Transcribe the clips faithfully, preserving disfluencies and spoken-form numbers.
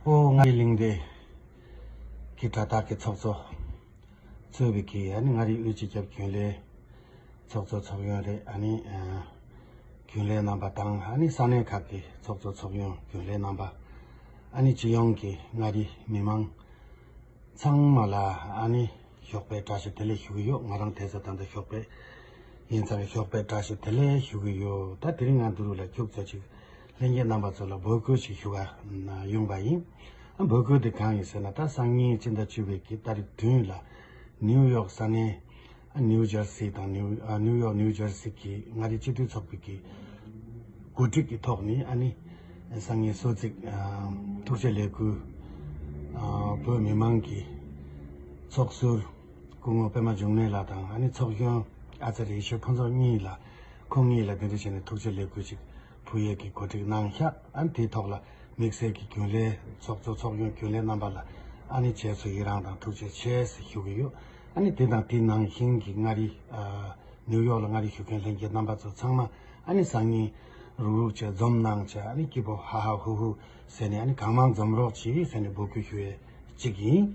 ཨོ། མངའ་རིས་གླིང་སྡེ་གི་དྲ་བདག་གི་ཚོགས་གཙོ་གཙོས་པའི་གི་ཨ་ནི་མངའ་རིས་དབུས་སྤྱི་ཁྱབ་རྒྱུན་ལས་ཚོགས་གཙོ་ཚོགས་ཡོན་རེད། ཨ་ནི་ཨ་རྒྱུན་ལས་རྣམ་པ་དང་། ཨ་ནི་ས་གནས་ཁག་གི་ཚོགས་གཙོ་ཚོགས་ཡོན་རྒྱུན་ལས་རྣམ་པ། ཨ་ནི་སྤྱི་ཡོངས་ཀྱི་མངའ་རིས་མི་མང་ཚང་མ་ལ་ཨ་ནི་ཞོགས་པའི་བཀྲ་ཤིས་བདེ་ལེགས་ཞུ་གི་ཡོད། ང་རང་དེ་ཚོ་ད་ལྟ་ཞོགས་པའི་ཡིན་ཙང་ཞོགས་པའི་བཀྲ་ཤིས་བདེ་ལེགས་ཞུ་གི་ཡོད། ད་དེ་རིང་ང་འདི་རུ་ལ་ཁྱུག་ཙམ་ཅིག་ལྷན་རྒྱས་རྣམ་པ་ཚོ་ལ་འབོད་སྐུལ་ཞིག་ཞུ་ག་ཡོང་པ་ཡིན། ཨ་འབོད་སྐུལ་དེ་གང་ཡིན་ཟེར་ན། ད་སང་ཉིན་སྤྱི་ཟླ་བཅུ་པའི་གི་ཏ་རིག་བདུན་ལ་ནིའུ་ཡོག་ས་གནས། ཨ་ནིའུ་ཇར་སི་དང་ནིའུ་ཨ་ནིའུ་ཡོག་ནིའུ་ཇར་སི་གི་མངའ་རིས་སྤྱི་མཐུན་ཚོགས་པའི་གི་གོ་སྒྲིག་གི་ཐོག་ནས། ཨ་ནི་སང་ཉིན་གསོལ་ཚིགས་ཨ་ཐུགས་རྗེ་ལེགས་འབུལ། ཨ་བོད་མི་མང་གི་ཚོགས་ཟུར་སྐུ་ངོ་པད་མ་འབྱུང་གནས་ལགས་དང་། ཨ་ནི་ཚོགས་གཞོན་ཨ་ཙརྱ་ཡེ་ཤེས་ཕུན་ཚོགས་གཉིས་ལ། ཁོང་གཉིས་ལ་དེ་འདྲ་བྱས་ནས་ཐུགས་རྗེ་ལེགས་འབུལ་ཅིག་ཕུལ་ཡས་ཀྱི་གོ་སྒྲིག་གནང་ཤག་ཨ་ནི་དེའི་ཐོག་ལ་དམིགས་བསལ་གྱི་རྒྱུན་ལས་ཚོགས་གཙོ་ཚོགས་གཞོན་རྒྱུན་ལས་རྣམ་པ་ལ་ཨ་ནི་རྗེས་སུ་ཡི་རང་དང་ཐུགས་རྗེ་ཆེ་ཟེར་ཞུ་གི་ཡོད། ཨ་ནི་དེ་དང་དེ་ནང་བཞིན་གྱི་མངའ་རིས་ཨ་ནིའུ་ཡོག་ལ་མངའ་རིས་བཞུགས་མཁན་ལྷན་རྒྱས་རྣམ་པ་ཚོ་ཚང་མ་ཨ་ནི་སང་ཉིན་རུག་རུག་བྱས་འཛོམས་གནང་བྱས། ཨ་ནི་སྐྱིད་པོ་ཧ་ཧ་ཧུ་ཧུ་ཟེར་ནས། ཨ་ནི་གང་མང་འཛོམས་རོགས་གྱིས་ཟེར་ནས་འབོད་སྐུལ་ཞུ་ཡས་གཅིག་ཡིན།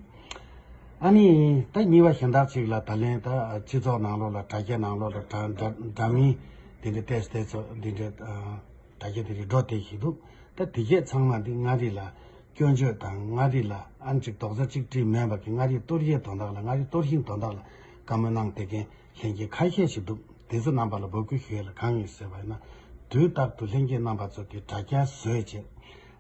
ཨ་ནི་ད་གཉིས་པ་གཞན་དག་ཅིག་ལ། ད་ལན་ད་སྤྱི་ཚོགས་ནང་ལོགས་ལ་དྲ་རྒྱ་ནང་ལོགས་ལ་འདྲ་འདྲ་འདྲ་མིན་དེ་འདྲ་ཏོག་ཙམ་ཏོག་ཙམ་འདི་འདྲ་ཨ་དྲ་རྒྱ་དེ་རིགས་འགྲོ་བསྡད་བཞིན་འདུག་ད་དེ་གས་ཚང་མ་འདི་མངའ་རིས་ལ་སྐྱོན་བརྗོད་དང་། མངའ་རིས་ལ་ཨ་ནི་ཅིག་རྡོག་རྩ་གཅིག་སྒྲིལ་མེད་པ་གི་མངའ་རིས་གཏོར་རྒྱའི་དོན་དག་ལ། མངའ་རིས་གཏོར་བཤིག་དོན་དག་ལ་བཀའ་མོལ་གནང་བསྡད་མཁན་ལྷན་རྒྱས་ཁ་ཤས་ཤིག་འདུག་དེ་ཚོ་རྣམ་པ་ལ་འབོད་སྐུལ་ཞུ་ཡས་ལ་གང་ཡིན་ཟེར་བ་ཡིན་ན། དུས་རྟག་ཏུ་ལྷན་རྒྱས་རྣམ་པ་ཚོ་གི་དྲ་རྒྱ་བཟོས་བྱས།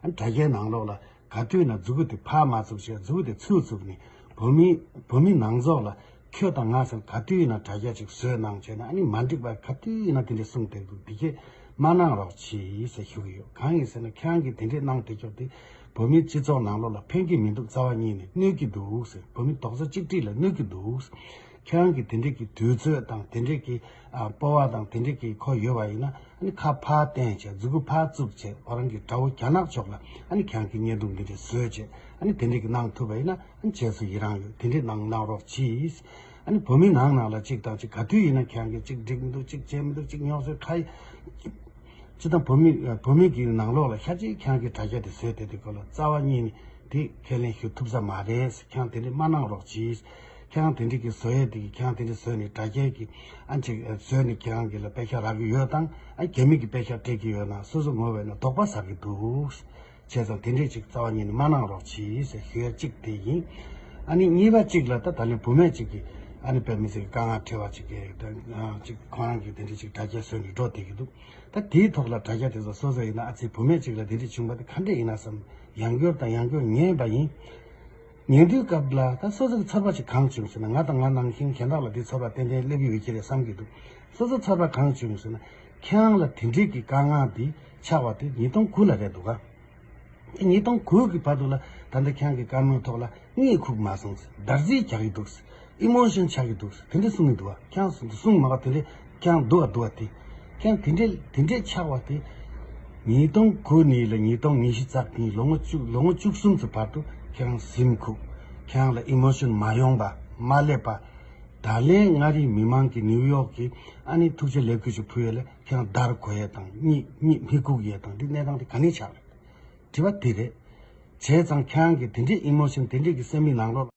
ཨ་ནི་དྲ་རྒྱའི་ནང་ལོགས་ལ་ག་དུས་ན་མཛུ་གུ་དེ་ཕར་མ་བཙུགས་བྱས་མཛུ་གུ་དེ་ཚུར་བཙུགས་ནས། བོད་མི་བོད་མི་ནང་ཚོགས་ལ་ཁྱོད་དང་ང་ཟེར་ག་དུས་ཡིན་ན་དྲ་རྒྱ་ཅིག་བཟོས་གནང་བྱས་ན། ཨ་ནི་མ་འགྲིག་པ་ག་དུས་ཡིན་ན་དེ་འདྲས་གསུངས་བསྡད་འདུག་དེ་གས་མ་གནང་རོགས་གྱིས་ཟེར་ཞུ་གི་ཡོད། གང་ཡིན་ཟེར་ན། ཁྱེད་རང་གིས་དེ་འདྲས་གནང་བསྡད་ཀྱོག་དེ་བོད་མིའི་སྤྱི་ཚོགས་ནང་ལོགས་ལ་ཕན་གྱི་མི་འདུག་རྩ་བ་ཉིད་ནས་གནོད་ཀྱི་འདུག་ཟེར། བོད་མི་རྡོག་རྩ་གཅིག་སྒྲིལ་ལ་གནོད་ཀྱི་འདུག་ཁྱེད་རང་གིས་དེ་འདྲས་ཀྱི་དུས་ཚོད་དང་དེ་འདྲས་ཀྱི་ཨ་སྤོབས་པ་དང་དེ་འདྲས་ཀྱི་ཁོ་ཡོད་པ་ཡིན་ན། ཨ་ནི་ཁ་ཕར་བསྟན་བྱས་མཛུ་གུ་ཕར་བཙུགས་བྱས། ཁོ་རང་གི་དགྲ་བོ་རྒྱ་ནག་ཕྱོགས་ལ་ཨ་ནི་ཁྱེད་རང་གིས་བརྙན་ཐུང་འདི་འདྲས་བཟོས་བྱས། ཨ་ནི་དེ་འདྲས་ཀྱི་གནང་ཐུབ་པ་ཡིན་ན། ཨ་ནི་རྗེས་སུ་ཡི་རང་ཡོད། དེ་འདྲས་གནང་གནང་རོགས་གྱིས། ཨ་ནི་བོད་མི་ནང་ནང་ལ་གཅིག་དང་གཅིག་ག་དུས་ཡིན་ན་ཁྱེད་རང་གིས་གཅིག་འགྲིག་མི་འདུག་གཅིག་བྱས་མི་འདུག་གཅིག་རྙོག་ཟེར་ཁ་ཡི། སྤྱིར་བཏང་བོད་མི་བོད་མི་གི་ནང་ལོགས་ལ་ཤ་གཅིག་ཁྱེད་རང་གིས་དྲ་རྒྱ་དེ་བཟོས་བསྡད་དུས་སྐོར་ལ་རྩ་བ་ཉིད་ནས་དེ་ཁས་ལེན་ཞུ་ཐུབ་ས་མ་རེད། ཁྱེད་རང་དེ་འདྲས་མ་གནང་རོགས་གྱིས། ཁྱེད་རང་དེ་འདྲས་ཀྱི་བཟོ་ཡས་དེ་གི་ཁྱེད་རང་དེ་འདྲས་བཟོས་ནས་དྲ་རྒྱའི་གི་ཨ་ཅིག་བཟོས་ནས་ཁྱེད་རང་གི་ལ་པེ་ཤ་རག་གི་ཡོད་དང་། ཨ་རྒྱ་མི་གི་པེ་ཤ་སྤྲད་ཀྱི་ཡོད་ན་སོ་སོ་ངོ་བོས་ན་དོགས་པ་ཟ་གི་འདུག་བྱས་ཙང་དེ་འདྲས་ཅིག་རྩ་བ་ཉིད་ནས་མ་གནང་རོགས་གྱིས་ཟེར་ཞུ་ཡ་གཅིག་དེ་ཡིན། ཨ་ནི་གཉིས་པ་གཅིག་ལ་ད་ད་ལན་བུད་མེད་ཅིག་གིས་ཨ་ནི་དཔེ་མི་སྲིད་ཀྱི་དཀའ་ངལ་འཕྲད་པ་ཅིག་གིས་ད་ཅིག་ཁོ་རང་གིས་དེ་འདྲས་ཅིག་དྲ་རྒྱ་བཟོས་ནས་འགྲོ་བསྡད་ཀྱི་འདུག་ད་དེའི་ཐོག་ལ་དྲ་རྒྱ་དེ་ཚོ་སོ་སོ་ཡིན་ན། ཨ་ཙི་བུད་མེད་ཅིག་ལ་དེ་འདྲས་བྱུང་བ་དེ་ག་འདྲས་ཡིན་ན་བསམ། ཡང་བསྐྱར་དང་ཡང་བསྐྱར་ཉན་པ་ཡིན། ཉན་དུས་སྐབས་ལ་ད་སོ་སོ་གི་ཚོར་བ་ཅིག་གང་བྱུང་ཟེར་ན། ང་དང་ང་ནང་བཞིན་གཞན་དག་ལ་དེ་ཚོར་བ་ཏན་ཏན་སླེབས་ཀྱི་ཡོད་ཀྱི་རེད་བསམ་གྱི་འདུག་སོ་སོ་ཚོར་བ་གང་བྱུང་ཟེར་ན། ཁྱེད་རང་ལ་དེ་འདྲས་ཀྱི་དཀའ་ངལ་འདི་ཆགས་པ་དེ་ཉིས་སྟོང་དགུ་ལ་རེད་འདུག་ག་ཉིས་སྟོང་དགུ་གི་བར་དུ་ལ་ད་ལྟ་ཁྱེད་རང་གི་བཀའ་མོལ་ཐོག་ལ་གཉིད་ཁུག་མ་སོང་ཟེར། འདར་རྩིས་རྒྱག་གི་འདུག་ཟེར། ཨི་མོ་ཤོན་ཆགས་ཀྱི་འདུག་ཟེར། དེ་འདྲ་གསུང་གི་འདུག་བ། ཁྱེད་རང་གསུང་འདུག་གསུང་མ་ག་དེ་འདྲ་ཁྱེད་རང་འདུག་བ་འདུག་བ་དེ། ཁྱེད་རང་དེ་འདྲ་དེ་འདྲ་ཆགས་པ་དེ། ཉིས་སྟོང་དགུ་ནས་ལ་ཉིས་སྟོང་ཉི་ཤུ་རྩ་གཉིས། ལོ་ངོ་བཅུ་ལོ་ངོ་བཅུ་གསུམ་ཙམ་བར་དུ་ཁྱེད་རང་གཟིམ་ཁུག་ཁྱེད་རང་ལ་ཨི་མོ་ཤོན་མ་ཡོང་པ་མ་སླེབས་པ། ད་ལན་མངའ་རིས་མི་མང་གིས་ནིའུ་ཡོག་གི་ཨ་ནི་ཐུགས་རྗེ་ལེགས་འབུལ་ཞིག་ཕུལ་ཡས་ལ་ཁྱེད་རང་འདར་གོ་ཡས་དང་གཉིད་གཉིད་མི་ཁུག་ཡས་དང་འདི་གནས་སྟངས་དེ་ག་ནས་ཆགས་རེད། དྲི་བ་དེ་རེད། བྱས་ཙང་ཁྱེད་རང་གིས་དེ་འདྲའི་ཨི་མོ་ཤོན་དེ་འདྲའི་གི་སེམས་པའི་ནང་ལོགས།